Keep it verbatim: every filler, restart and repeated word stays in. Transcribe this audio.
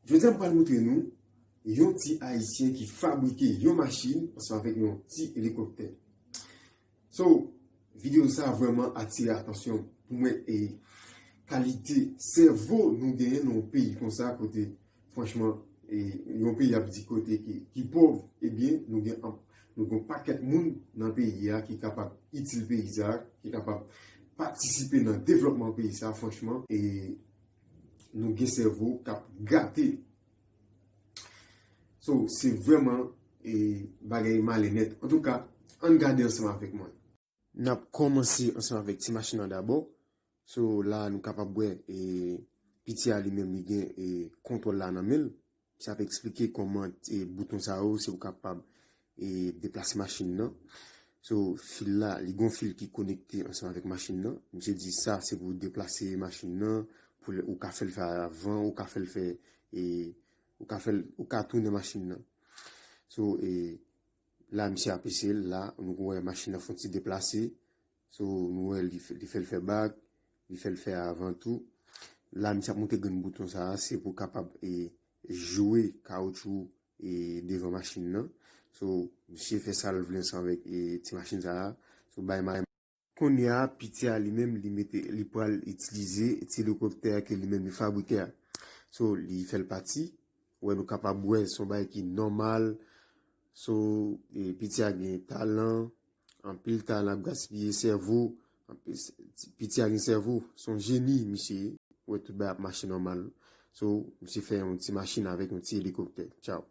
Jodi a m pral montre nou yon ti ayisyen ki fabrike yon machin ansanm avèk yon ti elikoptè. So, videyo sa vrèman atire atansyon pou mwen e kalite sèvo nou genyen nan yon peyi konsa kote, franchman, e yon peyi ap di kote ki, ki pòv, ebyen, nou gen, nou gen yon pakèt moun nan peyi a ki kapab itil peyi sa, ki kapab patisipe nan devlòpman peyi sa, franchman, e nou gen sèvo k ap gate. So, se vrèman e bagay malen nèt. Antouka, ann gade ansanm avèk mwen. N ap kòmanse ansanm avèk ti machin nan dabò. So, la, nou kapab wè e piti a li menm li gen e kontwòl la nan men l. Sa ap eksplike kòman e bouton sa yo, se pou kapab e deplase machin nan. So, fil la, li gon fil ki konekte ansanm avèk machin nan. Misye di sa, se pou deplase machin nan, pou ou ka fè l fè avan, ou ka fè l fè e ou ka fè l, ou ka tounen machin nan. So, e la, misye apese l, la, nou wè machin nan fon ti deplase. So, nou wè li, li fè l fè bak, li fè l fè avan tou. La, misye ap montre grenn bouton sa a, se pou kapab e jwe kawoutchou e devan machin nan. So, misye fè sa l vle ansanm avèk e ti machin sa a. So, bay ma Kounye a, piti a li menm, li mete, li pral itilize ti elikoptè a ke li menm li fabrike a. So, li fè l pati. Wè, nou kapab wè, se yon bagay ki nòmal. So, e, piti a gen talan, anpil talan ap gaspiye, sèvo. Anpil, piti a gen sèvo, se yon jeni, misye ye. Wè, tout bagay ap mache nòmal. So, misye fè yon ti machin avèk yon ti elikoptè. Tchaw.